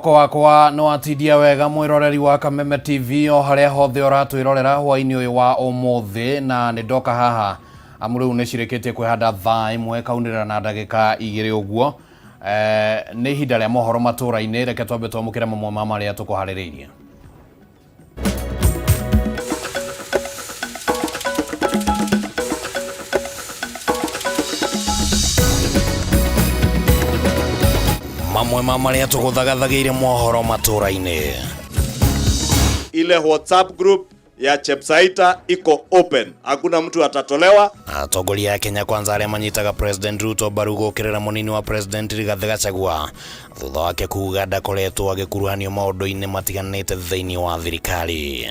Mwĩhoko wakwa nĩ watindia wega mwĩroreri wa Kameme TV o harĩa hothe ũratwĩrorera hwainĩ ũyũ wa ũmũthĩ, na nĩ ndoka haha amu rĩu nĩ cirĩkĩtie kwĩhanda thaa 1 kaunĩrĩra na ndagĩka 2 ũguo. Nĩ ihinda rĩa mohoro matũũra-inĩ, reke twambe twamũkĩre mamwe ma marĩa tũkũharĩrĩirie. Mamwe ma marĩa tũgũthagathagĩire mohoro matũũra-inĩ. Ile WhatsApp group ya Chepsaita iko open, hakuna mtu atatolewa. Atongoria a Kenya Kwanza arĩa manyitaga President Ruto mbaru gũkĩrĩra mũnini wa President Rigathĩ Gachagua thutha wake kuga ndakoretwo agĩkuruhanio maũndũ-inĩ matiganĩte thĩinĩ wa thirikari.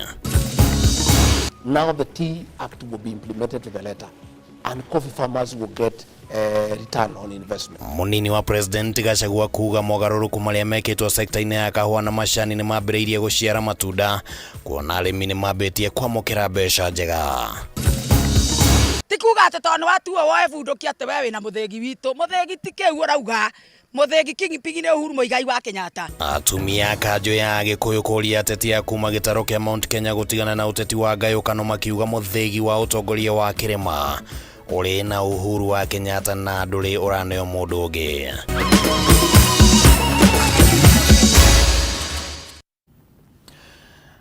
Now the Tea Act will be implemented to the letter and coffee farmers will get return on investment. Mũnini wa President Gachagua kuga mogarũrũku marĩa mekĩtwo sekta-inĩ ya kahũa na macani nĩ mambĩrĩirie gũciara matunda kuona arĩmi nĩ mambĩtie kwamũkĩra mbeca njega. Ti kuga atĩ tondũ nĩ watuo woe bunduki atĩ we wĩna mũthĩgi witũ. Mũthĩgi ti kĩu ũrauga. Mũthĩgi kingpin nĩ Uhuru Muigai wa Kenyatta. Atumia a kanjũ ya Agĩkũyũ kũria ateti a kuma gĩtarũ kĩa Mount Kenya gũtigana na ũteti wa ngayũkano makiuga mũthĩgi wa ũtongoria wa kĩrĩma ũrĩ na Uhuru wa Kenyatta na ndũrĩ ũraneo mũndũ ũngĩ.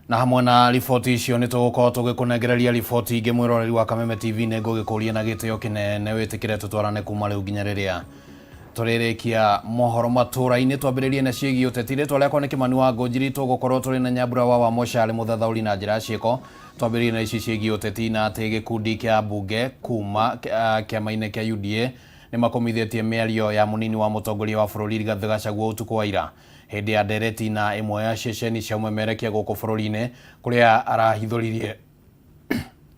Na hamwe na riboti icio nĩ tũgũkorwo tũgĩkũnengereria riboti ingĩ mwĩroreri wa Kameme TV, nĩ ngũgĩkũria na gĩtĩo kĩnene wĩtĩkĩre tũtwarane kuma rĩu nginya rĩrĩa tũrĩrĩkia mohoro matũũra-inĩ. Twambĩrĩrie na ciĩgiĩ ũteti. Rĩtwa rĩakwa nĩ Kĩmani wa Ngũnjiri, tũgũkorwo tũrĩ na Nyambura wa Wamũcarĩ mũthathaũri na njĩra ya ciĩko. Twambĩrĩrie na ici ciĩgiĩ ũteti na atĩ gĩkundi kĩa mbunge kuma kĩama-inĩ kĩa UDA nĩ makũmithĩtie mĩario ya mũnini wa mũtongoria wa bũrũri Rigathĩ Gachagua ũtukũ wa ira hĩndĩ ya ndereti na ĩmwe ya ceceni cia ũmemerekia gũkũ bũrũri-inĩ kũrĩa arahithũririe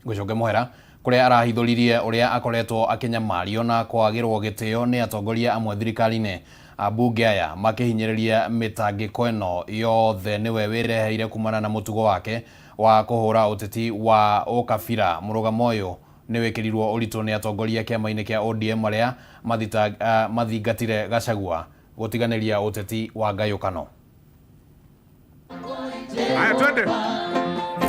gũcoke mũhera kũrĩa arahithũririe ũrĩa akoretwo akĩnyamario na kwagĩrwo gĩtĩo nĩ atongoria amwe thirikari-inĩ. Ambunge aya makĩhinyĩrĩria mĩtangĩko ĩno yothe nĩwe wĩreheire kumana na mũtugo wake wa kũhũra ũteti wa ũkabira. Mũrũgamo ũyũ nĩ wĩkĩrirwo ũritũ nĩ atongoria kĩama-inĩ kĩa ODM arĩa mathingatire Gachagua gũtiganĩria ũteti wa ngayũkano. Haya, twende.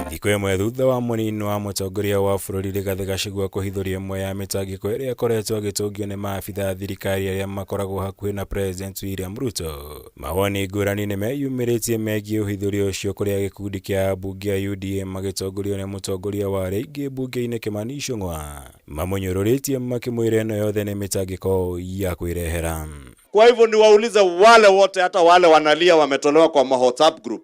Thikũ ĩmwe thutha wa mũnini wa mũtongoria wa bũrũri Rigathĩ Gachagua kũhithũria ĩmwe ya mĩtangĩko ĩrĩa ĩkoretwo agĩtũngio nĩ maabitha a thirikari arĩa makoragwo hakuhĩ na President William Ruto. Mawoni ngũrani nĩ meyumĩrĩtie megiĩ ũhithũria ũcio kũrĩa gĩkundi kĩa ambunge a UDA magĩtongorio nĩ mũtongoria wa arĩa aingĩ mbunge-inĩ Kimani Ichung'wa mamũnyũrũrĩtie makĩmwĩra ĩno yothe nĩ mĩtangĩko ya kwĩrehera. Kwa hivyo niwaulize wale wote, hata wale wanalia wametolewa kwa ma WhatsApp group,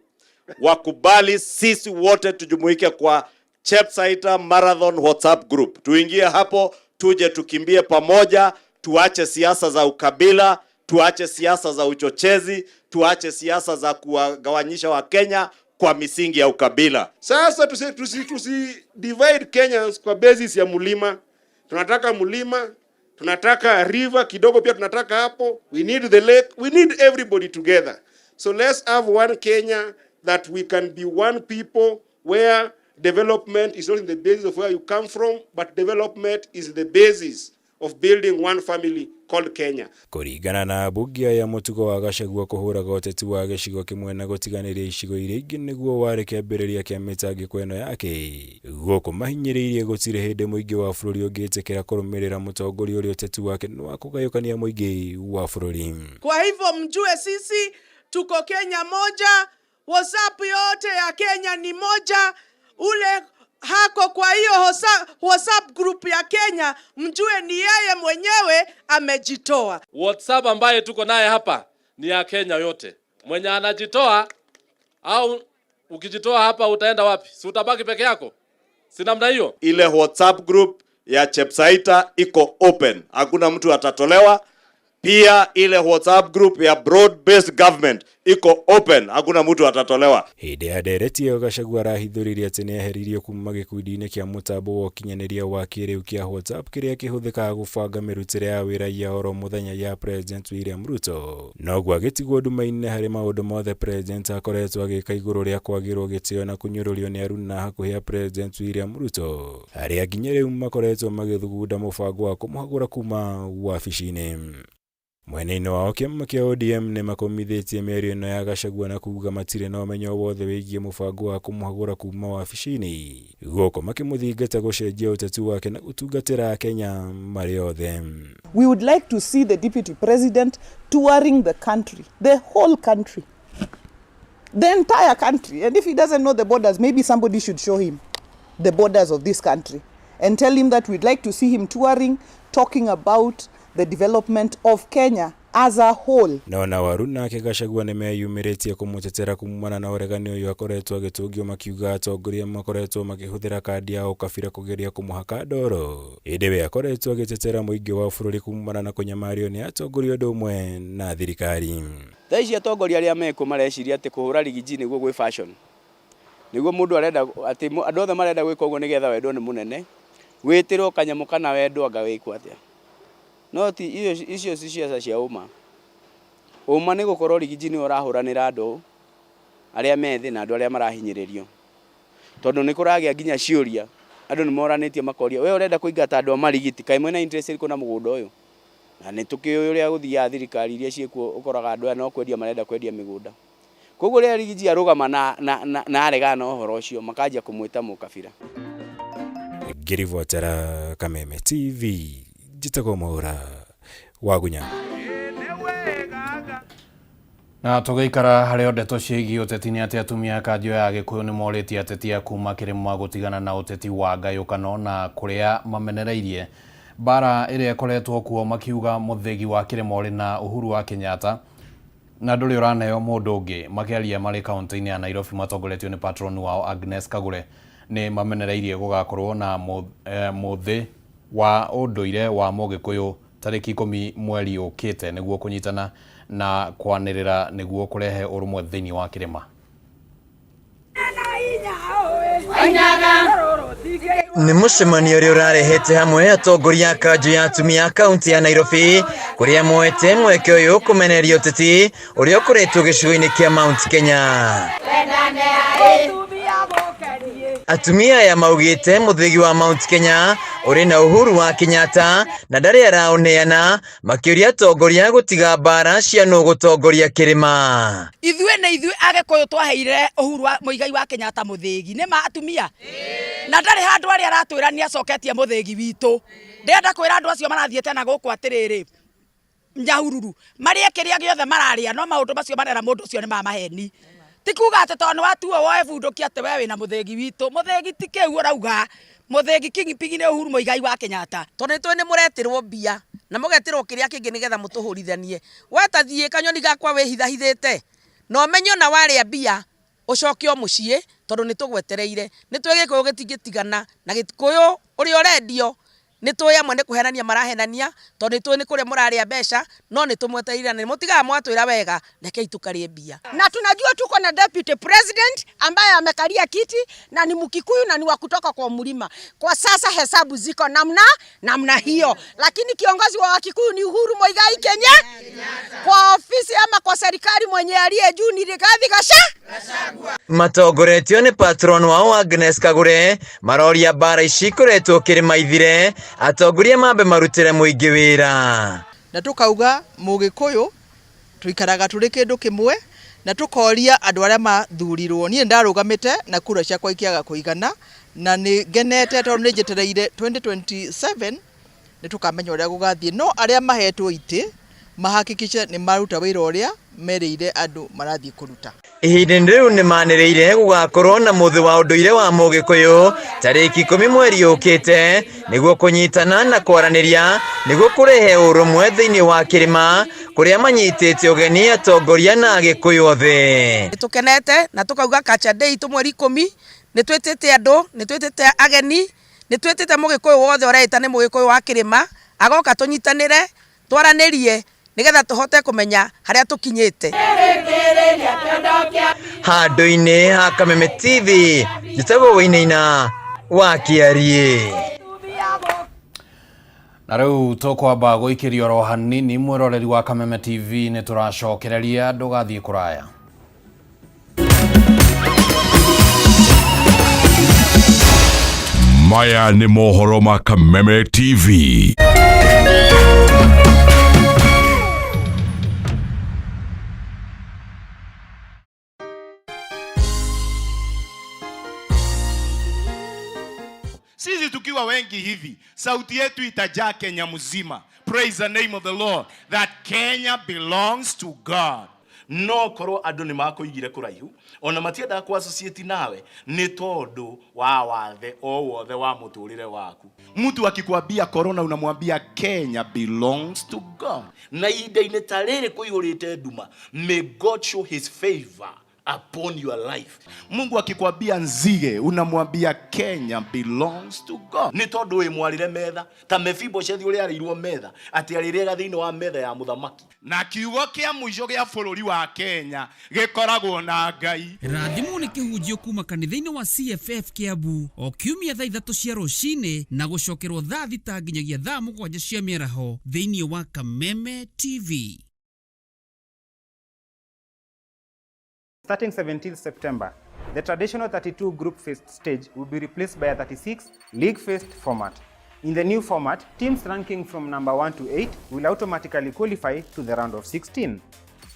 wakubali sisi wote tujumuike kwa Chepsaita Marathon WhatsApp group. Tuingie hapo, tuje tukimbie pamoja, tuache siasa za ukabila, tuache siasa za uchochezi, tuache siasa za kuwagawanyisha Wakenya kwa misingi ya ukabila. Sasa tusi divide Kenyans kwa basis ya mlima. Tunataka mlima, tunataka river kidogo pia tunataka hapo. We need the lake, we need everybody together. So let's have one Kenya that we can be one people where development is not in the basis of where you come from, but development is the basis of building one family called Kenya. Kũringana na ambunge aya mũtugo wa Gachagua kũhũraga ũteti wa gĩcigo kĩmwe na gũtiganĩria icigo iria ingĩ nĩguo warĩ kĩambĩrĩria kĩa mĩtangĩko ĩno yake. Gũkũ mahinyĩrĩirie gũtirĩ hĩndĩ mũingĩ wa bũrũri ũngĩtĩkĩra kũrũmĩrĩra mũtongoria ũrĩa ũteti wake nĩ wa kũgayũkania mũingĩ wa bũrũri. Kwa hivyo mjue sisi tuko Kenya moja, WhatsApp yote ya Kenya ni moja, ule hako kwa hiyo WhatsApp group ya Kenya mjue ni yeye mwenyewe amejitoa. WhatsApp ambaye tuko naye hapa ni ya Kenya yote. Mwenye anajitoa au ukijitoa hapa utaenda wapi? Si utabaki peke yako? Si namna hiyo? Ile WhatsApp group ya Chepsaita iko open, hakuna mtu atatolewa. Pia ile WhatsApp group ya broad based government iko open, hakuna mtu atatolewa. Hĩndĩ ya ndereti ĩyo Gachagua arahithũririe atĩ nĩeheririo kuma gĩkundi-inĩ kĩa mũtambo wa ũkinyanĩria wa kĩrĩu kĩa WhatsApp kĩrĩa kĩhũthĩkaga gũbanga mĩrutĩre ya wĩra ya oro mũthenya ya President William Ruto. Noguo agĩtigwo nduma-inĩ harĩ maũndũ mothe President akoretwo agĩka igũrũ rĩa kwagĩrwo gĩtĩo na kũnyũrũrio nĩ aruna hakuhĩ a President William Ruto arĩa nginya rĩu makoretwo magĩthugunda mũbango wa kũmũhagũra kuma wabici-inĩ. Mwena-inĩ wao kĩama kĩa ODM nĩ makũmithĩtie mĩario ĩno ya Gachagua na kuga matirĩ na ũmenyo o wothe wĩgiĩ mũbango wa kũmũhagũra kuma wabici-inĩ, gũkũ makĩmũthingata gũcenjia ũteti wake na gũtungatĩra Akenya marĩ othe. We would like to see the deputy president touring the country, the whole country, the entire country. And if he doesn't know the borders, maybe somebody should show him the borders of this country and tell him that we'd like to see him touring, talking about the development of Kenya as a whole. No na Waru nake Gachagua nĩ meyumĩrĩtie kũmũtetera kumana na ũregani ũyũ akoretwo agĩtũngio makiuga atongoria makoretwo makĩhũthĩra kandi ya ũkabira kũgeria kũmũhaka ndoro. Ĩndĩ we akoretwo agĩtetera mũingĩ wa bũrũri kumana na kũnyamario nĩ atongoria ũndũ ũmwe na thirikari. Thaa ici atongoria arĩa mekuo mareciria atĩ kũhũra rigiji nĩguo gwĩ fashion. Nĩguo mũndũ arenda atĩ andũ othe marenda gwĩka ũguo nĩgetha wendwo nĩ mũnene, wĩtĩrwo kanyamũ kana wendwo anga wĩkwo atĩa. No ti icio ti ciaca cia ũma. Ũma nĩ gũkorwo rigiji nĩwe ũrahũranĩra andũ arĩa me thĩ na andũ arĩa marahinyĩrĩrio. Tondũ nĩ kũragĩa nginya ciũria, andũ nĩ moranĩtie makoria, we ũrenda kũingata andũ a Marigiti, kaĩ mwĩna interest ĩrĩkũ na mũgũnda ũyũ? Na nĩ tũkĩũĩ ũrĩa gũthiaga thirikari iria ciĩkuo ũkoraga andũ aya no kwendia marenda kwendia mĩgũnda. Koguo rĩrĩa Rigiji arũgama na, na, na, na aregana na ũhoro ũcio makanjia kũmwĩta mũkabira. Ngĩribotera Kameme TV, njĩtagwo Mwaũra Wagunya. Na tũgĩikara harĩ o ndeto ciĩgiĩ ũteti nĩ atĩ atumia a kanjũ ya Gĩkũyũ nĩ morĩtie ateti a kuma kĩrĩma gũtigana na ũteti wa ngayũkano na kũrĩa mamenereirie mbara ĩrĩa ĩkoretwo kuo makiuga mũthĩgi wa kĩrĩma ũrĩ na Uhuru wa Kenyatta na ndũrĩ ũraneo mũndũ ũngĩ. Makĩaria marĩ kaunti-inĩ ya Nairobi matongoretio nĩ patron wao Agnes Kagure nĩ mamenereirie gũgakorwo na mũthĩ wa ũndũire wa Mũgĩkũyũ tarĩki ikũmi mweri ũkĩte nĩguo kũnyitana na kwanĩrĩra nĩguo kũrehe ũrũmwe thĩinĩ wa kĩrĩma. Nĩ mũcemanio ũrĩa ũrarehete hamwe atongoria a kanjũ ya atumia a kaunti ya Nairobi kũrĩa moete mweke ũyũ kũmenereria ũteti ũrĩa ũkoretwo gĩcigo-inĩ kĩa Mount Kenya. Atumia aya maugĩte mũthĩgi wa Mount Kenya ũrĩ na Uhuru wa Kenyatta na ndarĩ araũneana, makĩũria atongoria gũtiga mbara cia nũ gũtongoria kĩrĩma. Ithuĩ nĩ ithuĩ Agĩkũyũ twaheire Uhuru wa Muigai wa Kenyatta mũthĩgi. Nĩ ma atumia? Na ndarĩ handũ arĩa aratwĩra nĩ acoketie mũthĩgi witũ. Ndĩrenda kwĩra andũ acio marathiĩte na gũkũ atĩrĩrĩ, Nyahururu, marĩe kĩrĩa gĩothe mararĩa, no maũndũ macio marera mũndũ ũcio nĩ ma maheni. Ti kuga atĩ tondũ nĩ watuo woe bunduki atĩ we wĩna mũthĩgi witũ. Mũthĩgi ti kĩu ũrauga. Mũthĩgi kingpin nĩ Uhuru Muigai wa Kenyatta. Tondũ nĩ tũĩ nĩ mũretĩrwo mbia na mũgetĩrwo kĩrĩa kĩngĩ nĩgetha mũtũhũrithanie. We ta thiĩ kanyoni gakwa wĩhithahithĩte na ũmenye ona warĩa mbia ũcoke o mũciĩ tondũ nĩ tũgwetereire. Nĩ tũĩ Gĩkũyũ gĩtingĩtigana na Gĩkũyũ ũrĩa ũrendio Nĩ tũĩ amwe nĩ kũhenania marahenania, tondũ nĩ tũĩ nĩ kũrĩa mũrarĩa mbeca, no nĩ tũmwetereire na nĩ mũtigaga mwatwĩra wega, rekei tũkarĩe mbia. Na tunajua tuko na deputy president ambaye amekalia kiti na ni Mkikuyu na ni wa kutoka kwa mlima. Kwa sasa hesabu ziko namna namna hiyo, lakini kiongozi wa Wakikuyu ni Uhuru Muigai Kenya. Kwa ofisi ama kwa serikali mwenye aliye juu ni Rigathi Gachagua. Matongoretio nĩ patron wao Agnes Kagure maroria mbara ici ikoretwo kĩrĩma ithire atongoria mambe marutĩre mũingĩ wĩra. Na tũkauga Mũgĩkũyũ tũikaraga tũrĩ kĩndũ kĩmwe na tũkoria andũ arĩa mathurirwo. Niĩ ndarũgamĩte na kura ciakwa ikĩaga kũigana na nĩ ngenete tondũ nĩ njetereire 2027 nĩ tũkamenya ũrĩa gũgathiĩ. No arĩa mahetwo itĩ mahakikice nĩ maruta wĩra ũrĩa merĩire andũ marathiĩ kũruta. Ihinda-inĩ rĩu nĩ manĩrĩire gũgakorwo na mũthĩ wa ũndũire wa Mũgĩkũyũ tarĩki ikũmi mweri ũkĩte nĩguo kũnyitana na kwaranĩria nĩguo kũrehe ũrũmwe thĩinĩ wa kĩrĩma kũrĩa manyitĩte ũgeni atongoria na Agĩkũyũ othe. Nĩ tũkenete na tũkauga Culture Day itũ mweri ikũmi, nĩ twĩtĩte andũ, nĩ twĩtĩte ageni, nĩ twĩtĩte Mũgĩkũyũ wothe ũreĩta nĩ Mũgĩkũyũ wa kĩrĩma, agoka tũnyitanĩre, twaranĩrie nĩgetha tũhote kũmenya harĩa tũkinyĩte. Handũ-inĩ ha Kameme TV, njĩtagwo Wainaina wa Kĩariĩ. Na rĩu tũkwamba gũikĩrio oro hanini mwĩroreri wa Kameme TV nĩ tũracokereria ndũgathiĩ kũraya. Maya nĩ mohoro ma Kameme TV. Sisi tukiwa wengi hivi, sauti yetu itajaa Kenya mzima. Praise the name of the Lord that Kenya belongs to God. No korwo andu ni makuigire kuraihu ona matiendaga ku associate nawe ni tondu wa wathe o wothe wa muturire waku. Mtu akikwambia corona unamwambia Kenya belongs to God. Na ihinda-inĩ ta rĩrĩ kũihũrĩte nduma, may God show his favor upon your life. Mungu akikwambia nzige unamwambia Kenya belongs to God. Nĩ tondũ wĩ mwarĩre metha ta Mefiboshethu ũrĩa arĩirwo metha atĩ arĩrĩaga thĩinĩ wa metha ya mũthamaki. Na kiugo kĩa mũico gĩa bũrũri wa Kenya gĩkoragwo na Ngai. Rathimwo nĩ kĩhunjio kuma kanitha-inĩ wa CFF Kiambu o kiumia thaa 3 cia rũcinĩ na gũcokerwo thaa 6 nginyagia thaa 7 cia mĩaraho thĩinĩ wa Kameme TV. Starting 17th September, the traditional 32 group phase stage will be replaced by a 36 league phased format. In the new format, teams ranking from number 1 to 8 will automatically qualify to the round of 16.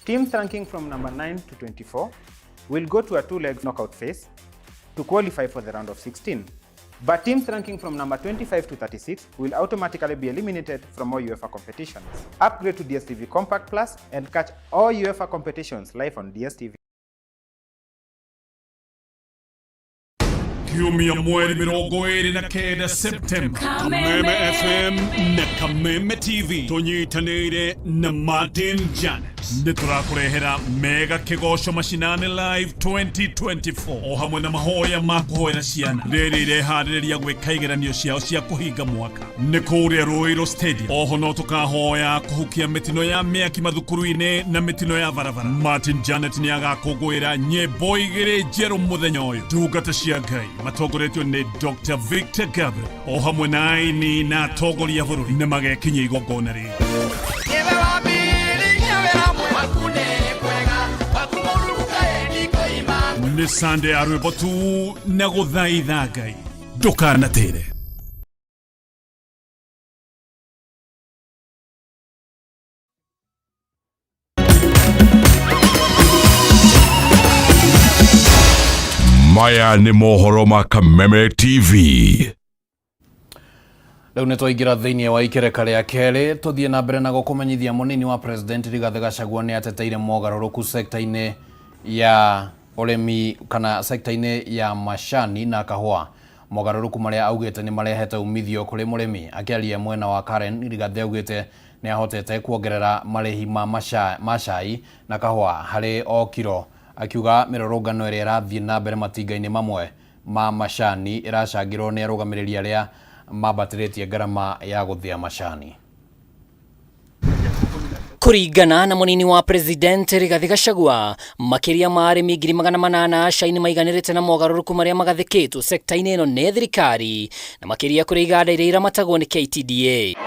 Teams ranking from number 9 to 24 will go to a two-leg knockout phase to qualify for the round of 16. But teams ranking from number 25 to 36 will automatically be eliminated from all UEFA competitions. Upgrade to DStv Compact Plus and catch all UEFA competitions live on DStv. Kiumia mweri 29 Septemba, Kameme FM na Kameme TV tunyitanĩire na Martin Janet nĩ tũrakũrehera mega kĩgoco macinani live 2024 o hamwe na mahoya ma kũhoera ciana rĩrĩ ireharĩrĩria gwĩka igeranio ciao cia kũhinga mwaka nĩ kũrĩa Ruiru Stadium. Oho no tũkahoya kũhukia mĩtino ya mĩaki mathukuru-inĩ na mĩtino ya barabara. Martin Janet nĩ agakũngũĩra nyĩmbo 2 njerũ mũthenya ũyũ. Ndungata cia Ngai matongoretio nĩ Dr. Victor Gabriel o hamwe na aini na atongoria a bũrũri nĩ magekinyia igongona rĩrĩ. Nĩ Sunday ya rwĩmbo tu na gũthaitha Ngai ndũkanatĩre. Maya nĩ mohoro ma Kameme TV. Rĩu nĩ twaingĩra thĩinĩ wa ikereka rĩa kerĩ tũthiĩ na mbere na gũkũmenyithia mũnini wa president Rigathĩ Gachagua nĩ ateteire mogarũrũku sekta-inĩ ya ũrĩmi kana sekta-inĩ ya macani na kahũa. Mogarũrũku marĩa augĩte nĩ marehete umithio kũrĩ mũrĩmi. Akĩaria mwena wa Karen, Rigathĩ augĩte nĩ ahotete kuongerera marĩhi ma cai na kahũa harĩ o kiro, akiuga mĩrũrũngano ĩrĩa ĩrathiĩ na mbere matinga-inĩ mamwe ma macani ĩracangĩrwo nĩ arũgamĩrĩri arĩa mambatĩrĩtie ngarama ya gũthĩa macani. Kũringana na mũnini wa president Rigathĩ Gachagua, makĩria ma arĩmi 800,000 a cai nĩ maiganĩrĩte na mogarũrũku marĩa magathĩkĩtwo sekta-inĩ ĩno nĩ thirikari na makĩria kũrĩ iganda iria iramatagwo nĩ KTDA.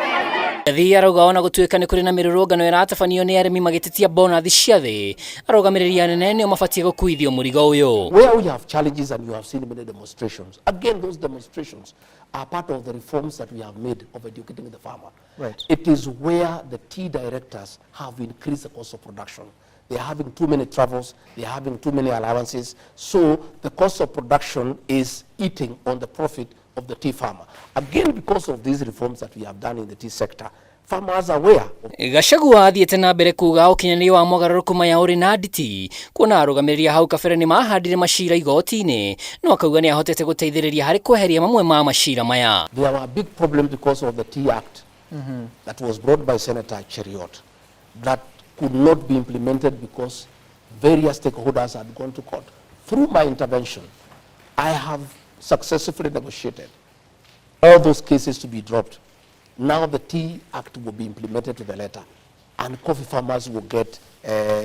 Rigathĩ arauga ona gũtuĩka nĩ kũrĩ na mĩrũrũngano ĩratabanio nĩ arĩmi magĩtetia bonathi cia thĩ, arũgamĩrĩri anene nĩo mabatiĩ gũkuithio mũrigo ũyũ. Where we have challenges, and you have seen many demonstrations, again those demonstrations are part of the reforms that we have made of educating the farmer. Right. It is where the tea directors have increased the cost of production. They are having too many travels, they are having too many allowances, so the cost of production is eating on the profit of the tea farmer. Again, because of these reforms that we have done in the tea sector, farmers are aware. Gachagua athiĩte na mbere kuga ũkinyanĩria wa mogarũrũku maya ũrĩ na nditi kuona arũgamĩrĩri a hau kabere nĩ mahandire macira igoti-inĩ, no akauga nĩ ahotete gũteithĩrĩria harĩ kweheria mamwe ma macira maya. There were big problems because of the Tea Act that was brought by Senator Cheriot that could not be implemented because various stakeholders had gone to court. Through my intervention, I have successfully negotiated all those cases to be dropped. Now the Tea Act will be implemented to the letter, and coffee farmers will get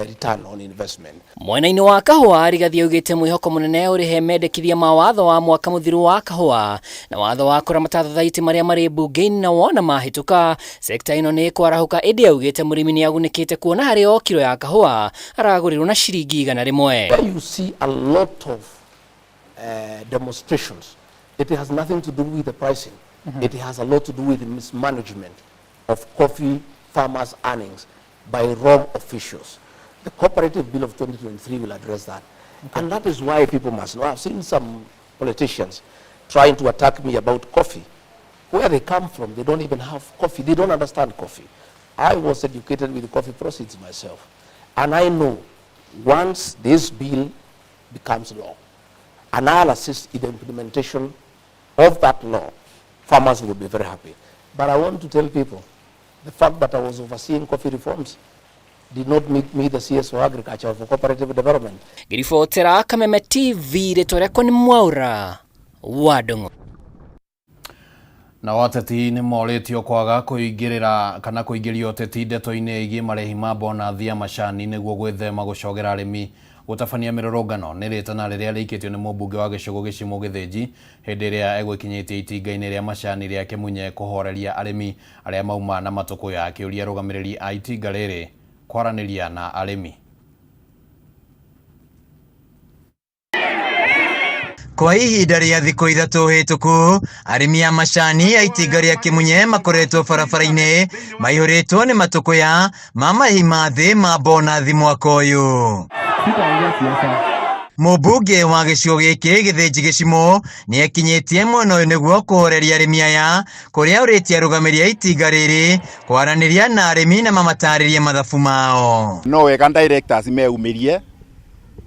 return on investment. Mwena-inĩ wa kahũa, Rigathĩ augĩte mwĩhoko mũnene ũrĩ he mendekithia ma watho wa mwaka mũthiru wa kahũa na watho wa kũramata thothaitĩ marĩa marĩ mbunge-inĩ na wona mahĩtũka sekta ĩno nĩ ĩkwarahũka, ĩndĩ augĩte mũrĩmi nĩ agunĩkĩte kuona harĩ o kiro ya kahũa aragũrĩrwo na ciringi 100. Where you see a lot of demonstrations, it has nothing to do with the pricing. It has a lot to do with the mismanagement of coffee farmers' earnings by wrong officials. The Cooperative Bill of 2023 will address that. And that is why people must know. I've seen some politicians trying to attack me about coffee. Where they come from, they don't even have coffee. They don't understand coffee. I was educated with coffee proceeds myself. And I know once this bill becomes law, and I'll assist in the implementation of that law, farmers will be very happy. But I want to tell people, the fact that I was overseeing coffee reforms did not make me the CS for Agriculture or for Cooperative Development. Ngĩribotera Kameme TV rĩtwa rĩakwa nĩ Mwaũra wa Ndung'u. Nao ateti nĩ morĩtio kwaga kũingĩrĩra kana kũingĩria ũteti ndeto-inĩ ĩgiĩ marĩhi ma bonathi ya macani nĩguo gwĩthema gũcogera arĩmi gũtabania mĩrũrũngano. Nĩ rĩtana rĩrĩa rĩikĩtio nĩ mũmbunge wa gĩcũgũ Gĩcimũ Gĩthĩnji hĩndĩ ĩrĩa egwĩkinyĩtie itinga-inĩ rĩa macani rĩa Kĩmunye kũhoreria arĩmi arĩa mauma na matũkũya, akĩũria arũgamĩrĩri a itinga rĩrĩ kwaranĩria na arĩmi. Kwa ihinda rĩa thikũ ithatũ hĩtũku, arĩmi a macani a itinga rĩa Kĩmunye makoretwo barabara-inĩ maihũrĩtwo nĩ matũkũya ma marĩhi ma thĩ ma bonathi mwaka ũyũ. Mũmbunge wa gĩcigo gĩkĩ Gĩthĩnji Gĩcimũ nĩ ekinyĩtie mwena ũyũ nĩguo kũhoreria arĩmi aya, kũrĩa ũrĩtie arũgamĩrĩri a itinga rĩrĩ kwaranĩria na arĩmi na mamatarĩrie mathabu mao. No wega directors meyumĩrie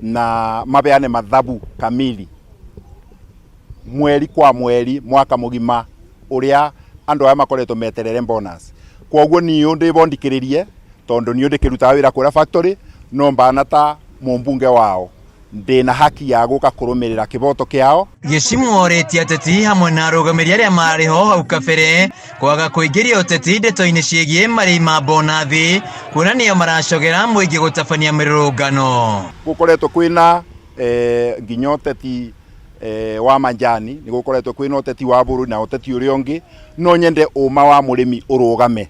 na mabeane mathabu kamili mweri kwa mweri mwaka mũgima ũrĩa andũ aya makoretwo meterere bonus. Kwoguo niĩ ndĩbo ndikĩrĩrie tondũ niĩ ndĩkĩrutaga wĩra kũrĩa factory no mbana ta mũmbunge wao ndĩna haki ya gũka kũrũmĩrĩra kĩboto kĩao. Gĩcimũ orĩtie ateti hamwe na arũgamĩrĩri arĩa marĩ ho hau kabere kwaga kũingĩria ũteti ndeto-inĩ ciĩgiĩ marĩhi ma bonathi kuona nĩo maracogera mũingĩ gũtabania mĩrũrũngano. Gũkoretwo kwĩna nginya ũteti wa manjani, nĩ gũkoretwo kwĩna ũteti wa bũrũri na ũteti ũrĩa ũngĩ. No nyende ũma wa mũrĩmi ũrũgame,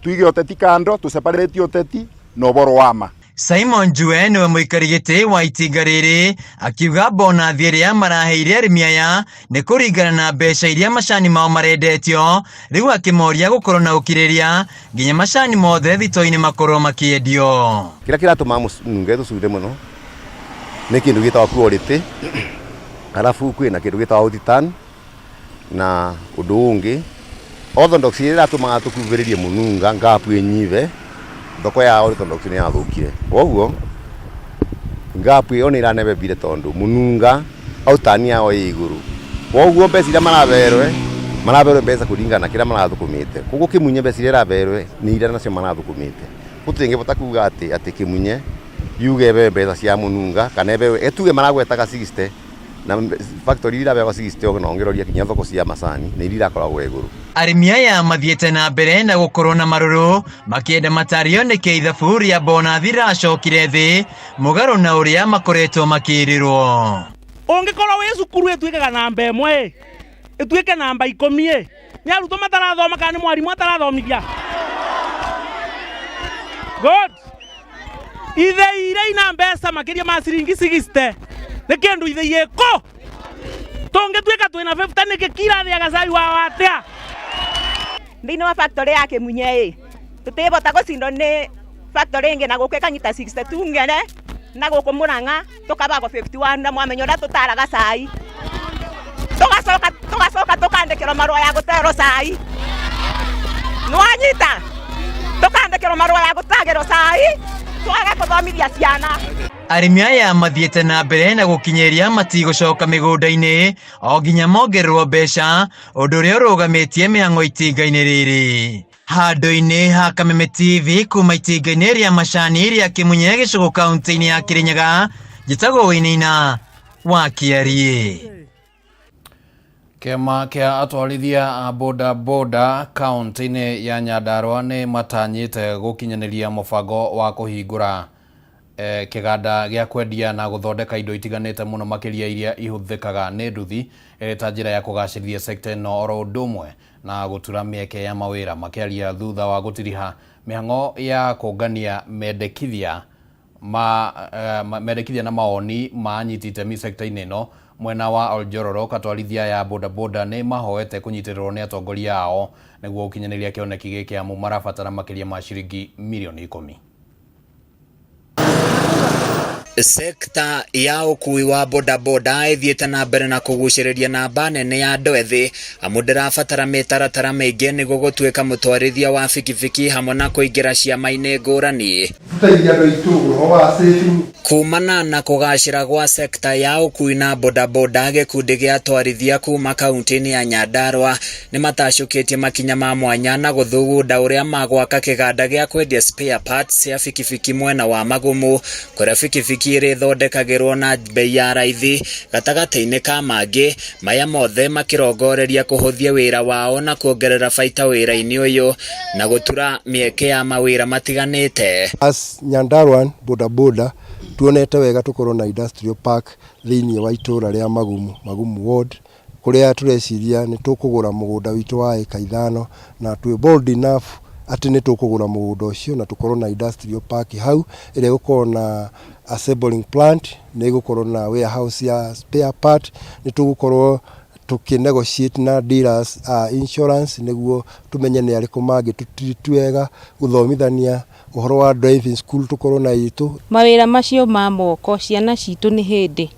tuige ũteti kando, tũseparate ũteti na ũboro wa ma. Simon Njue nĩwe mũikari gĩtĩ wa itinga rĩrĩ akiuga bonathi ĩrĩa maraheire arĩmi aya nĩ kũringana na mbeca iria macani mao marendetio, rĩu akĩmoria gũkorwo na ũkirĩrĩria nginya macani mothe thito-inĩ makorwo makĩendio. Kĩrĩa kĩratũma nunge tũcunde mũno nĩ kĩndũ gĩtagwo quality, arabu kwĩna kĩndũ gĩtagwo outturn na ũndũ ũngĩ orthodox ĩrĩa ĩratũmaga tũkuhĩrĩrie mũnunga ngapu ĩnyive, thoko ya orthodox nĩ yathũkire, koguo ngapu ĩyo nĩ ĩranebebire tondũ mũnunga outturn yao ĩ igũrũ, koguo mbeca iria maraberwe mbeca kũringana na kĩrĩa marathũkũmĩte, koguo Kĩmunye mbeca iria ĩraberwe nĩ iria nacio marathũkũmĩte. Gũtingĩbota kuga atĩ Kĩmunye yuge ĩbewe mbeca cia mũnunga kana ĩbewe ĩtuge maragwetaga 60 na factory iria irabeagwo 60 ona ũngĩroria kinya thoko cia macani nĩ iria irakoragwo igũrũ. Arĩmi aya mathiĩte na mbere na gũkorwo na marũrũ makĩenda matario nĩkĩ ithabu rĩa bonathi rĩracokire thĩ mũgarũ na ũrĩa makoretwo makĩrĩrwo. Ũngĩkorwo wĩ cukuru ĩtuĩkaga namba ĩmwe ĩtuĩke namba 10 nĩ arutwo matarathoma kana nĩ mwarimũ atarathomithia? Good. Ithei iria ina mbeca makĩria ma ciringi 60 nĩ kĩndũ ithei ĩkũ tũngĩtuĩka twĩna 50 nĩkĩ kirathiaga cai wao atĩa? Thĩinĩ wa factory ya Kĩmunye ĩ tũtĩbota gũcindwo nĩ factory ĩngĩ na gũkũ ĩkanyita 62 ngere na gũkũ Mũrang'a tũkabagwo 51 na mwamenya ũrĩa tũtaraga cai tũgacoka tũkandĩkĩrwo marũa ya gũterwo cai nĩwanyita tũkandĩkĩrwo marũa ya gũtagĩrwo cai twaga gũthomithia ciana. Arĩmi aya mathiĩte na mbere na gũkinyĩria matigũcoka mĩgũnda-inĩ o nginya mongererwo mbeca, ũndũ ũrĩa ũrũgamĩtie mĩhang'o itinga-inĩ rĩrĩ. Handũ-inĩ ha Kameme TV kuma itinga-inĩ rĩa macani rĩa Kĩmunye gĩcũgũ kaunti-inĩ ya Kĩrĩnyaga, njĩtagwo Wĩinĩina wa Kĩariĩ. Kĩama kĩa atwarithia a boda boda kaunti-inĩ ya Nyandarua nĩ matanyĩte gũkinyanĩria mũbango wa kũhingũra kĩganda gĩa kwendia na gũthondeka indo itiganĩte mũno makĩria iria ihũthĩkaga nĩ nduthi ĩrĩ ta njĩra ya kũgacĩrithia sekta ĩno oro ũndũ ũmwe na gũtura mĩeke ya mawĩra. Makĩaria thutha wa gũtiriha mĩhang'o ya kũngania mendekithia ma mendekithia na mawoni ma anyiti itemi sekta-inĩ ĩno mwena wa Oljororok, atwarithia ya boda boda nĩ mahoete kũnyitĩrĩrwo nĩ atongoria ao nĩguo gũkinyanĩria kĩoneki gĩkĩ amu marabatara makĩria ma ciringi mirioni 10. Sekta ya ũkui wa bodaboda ĩthiĩte na mbere na kũgucĩrĩria namba nene ya andũ ethĩ amu ndĩrabatara mĩtaratara mĩingĩ nĩguo gũtuĩka mũtwarithia wa bikibiki hamwe na kũingĩra ciama-inĩ ngũrani. Tũteithie andũ aitũ ũhoro wa saving. Kumana na kũgacĩra gwa sekta ya ũkui na bodaboda, gĩkundi gĩa atwarithia kuma kauntĩ-inĩ ya Nyandarua nĩmatacũkĩtie makinya ma mwanya na gũthugunda ũrĩa magwaka kĩganda gĩa kwendia spare parts cia bikibiki mwena wa Magumu kũrĩa bikibiki ĩrĩthondekagĩrwo na bei ya raithi gatagatĩ-inĩ ka mangĩ maya mothe makĩrongoreria kũhũthia wĩra wao na kuongerera baita wĩra-inĩ ũyũ na gũtura mĩeke ya mawĩra matiganĩte. As Nyandaruan boda boda tuonete wega tukorwo na industrial park thĩinĩ wa itũra rĩa Magumu, Magumu ward, kũrĩa tũreciria nĩ tũkũgũra mũgũnda witũ wa ĩka 5 na twĩ bold enough atĩ nĩ tũkũgũra mũgũnda ũcio na tũkorwo na industrial park hau ĩrĩa ĩgũkorwo na assembling plant, nĩ ĩgũkorwo na warehouse ya spare part, nĩ tũgũkorwo tũkĩ negotiate na dealers a insurance nĩguo tũmenye nĩ arĩkũ mangĩtũtreat wega, gũthomithania ũhoro wa driving school tũkorwo na itũ. Mawĩra macio ma moko ciana citũ nĩ hĩndĩ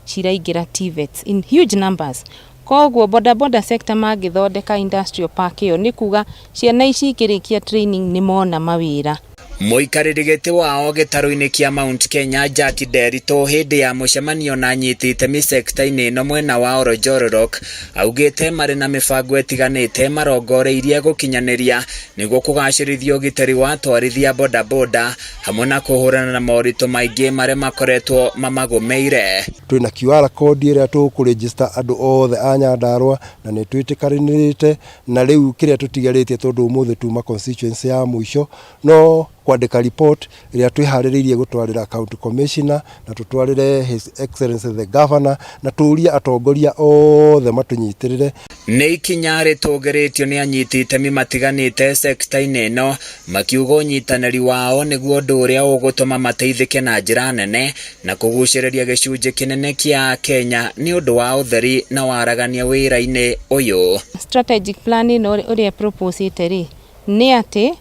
ciraingĩra TVETs in huge numbers. Koguo bodaboda sector mangĩthondeka industrial park ĩyo nĩ kuga ciana ici ikĩrĩkia training nĩ mona mawĩra. Mũikarĩri gĩtĩ wao gĩtarũ-inĩ kĩa Mount Kenya Jack Nderitu hĩndĩ ya mũcemanio na anyiti itemi sekta-inĩ ĩno mwena wa Oronjororok augĩte marĩ na mĩbango ĩtiganĩte marongoreirie gũkinyanĩria nĩguo kũgacĩrithia ũgitĩri wa atwarithia bodaboda hamwe na kũhũrana na moritũ maingĩ marĩa makoretwo mamagũmĩire. Twĩna QR code ĩrĩa tũkũregister andũ othe a Nyandarua na nĩ twĩtĩkanĩrĩte na rĩu kĩrĩa tũtigarĩtie tondũ ũmũthĩ tuma constituency ya mũico no kwandĩka report ĩrĩa twĩharĩrĩirie gũtwarĩra county commissioner na tũtwarĩre His Excellency the Governor na tũrie atongoria othe matũnyitĩrĩre. Nĩ ikinya rĩtũgĩrĩtio nĩ anyiti itemi matiganĩte sekta-inĩ ĩno makiuga ũnyitanĩri wao nĩguo ũndũ ũrĩa ũgũtũma mateithĩke na njĩra nene na kũgucĩrĩria gĩcunjĩ kĩnene kĩa Kenya nĩ ũndũ wa ũtheri na waragania wĩra-inĩ ũyũ. Strategic plan ĩno ũrĩa proposĩte rĩ nĩ atĩ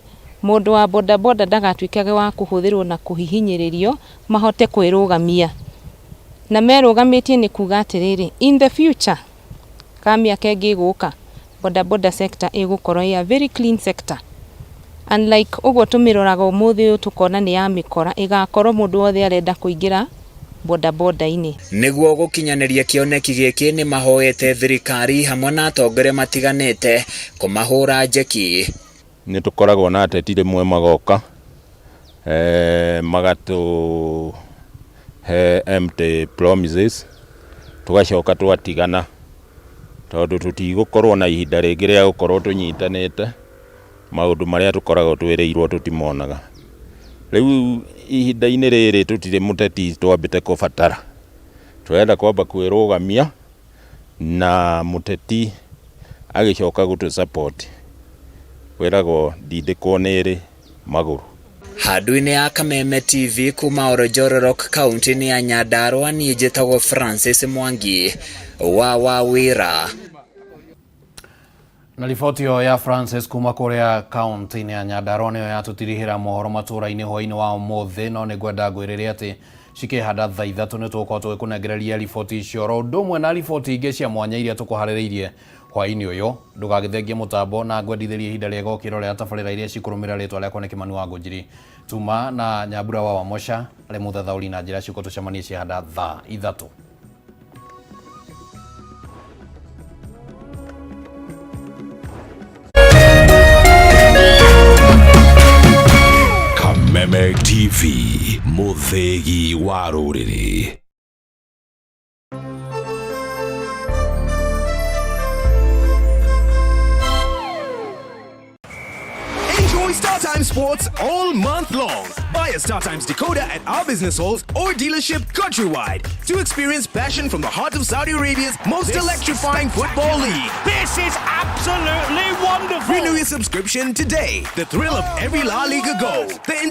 mũndũ wa bodaboda ndagatuĩkage wa kũhũthĩrwo na kũhihinyĩrĩrio mahote kwĩrũgamia na merũgamĩtie nĩ kuga atĩrĩrĩ in the future ka mĩaka ĩngĩ ĩgũka bodaboda sector ĩgũkorwo ĩ a very clean sector unlike ũguo tũmĩroraga ũmũthĩ ũyũ tũkona nĩ ya mĩkora ĩgakorwo mũndũ wothe arenda kũingĩra bodaboda-inĩ. Nĩguo gũkinyanĩria kĩoneki gĩkĩ nĩ mahoete thirikari hamwe na atongoria matiganĩte kũmahũra njeki. Nĩ tũkoragwo na ateti rĩmwe magoka magatũhe empty promises tũgacoka twatigana tondũ tũtigũkorwo na ihinda rĩngĩ rĩa gũkorwo tũnyitanĩte maũndũ marĩa tũkoragwo twĩrĩirwo tũtimonaga. Rĩu ihinda-inĩ rĩrĩ tũtirĩ mũteti twambĩte kũbatara, tũrenda kwamba kwĩrũgamia na mũteti agĩcoka gũtũ support kwĩragwo ndindĩkwo nĩ ĩrĩ magũrũ. Handũ-inĩ ya Kameme TV kuma Oronjororok kaunti-inĩ ya Nyandarua niĩ njĩtagwo Francis Mwangi wa Wawĩra. Na riboti ĩyo ya Francis kuma kũrĩa kaunti-inĩ ya Nyandarua nĩyo yatũtirihĩra mohoro matũra-inĩ hwaĩ-inĩ wa ũmũthĩ no nĩngwenda ngwĩrĩre atĩ cikĩhanda thaa 3 nĩ tũgũkorwo tũgĩkũnengereria riboti icio oro ũndũ ũmwe na riboti ingĩ cia mwanya iria tũkũharĩrĩirie hwaĩ-inĩ ũyũ. Ndũgagĩthengie mũtambo na ngwendithĩrie ihinda rĩega ũkĩrorera tabarĩra iria cikũrũmĩrĩra. Rĩtwa rĩakwa nĩ Kĩmani wa Ngũnjiri tuma na Nyambura wa Wamosha arĩ mũthathaũri na njĩra ciuko tũcemanie ciahanda thaa 3. Kameme TV, mũthĩgi wa rũrĩrĩ. Enjoy StarTimes Sports all month long. Buy a StarTimes decoder at our business halls or dealership countrywide to experience passion from the heart of Saudi Arabia's most electrifying football league. This is absolutely wonderful. Renew your subscription today. The thrill of every La Liga goal. The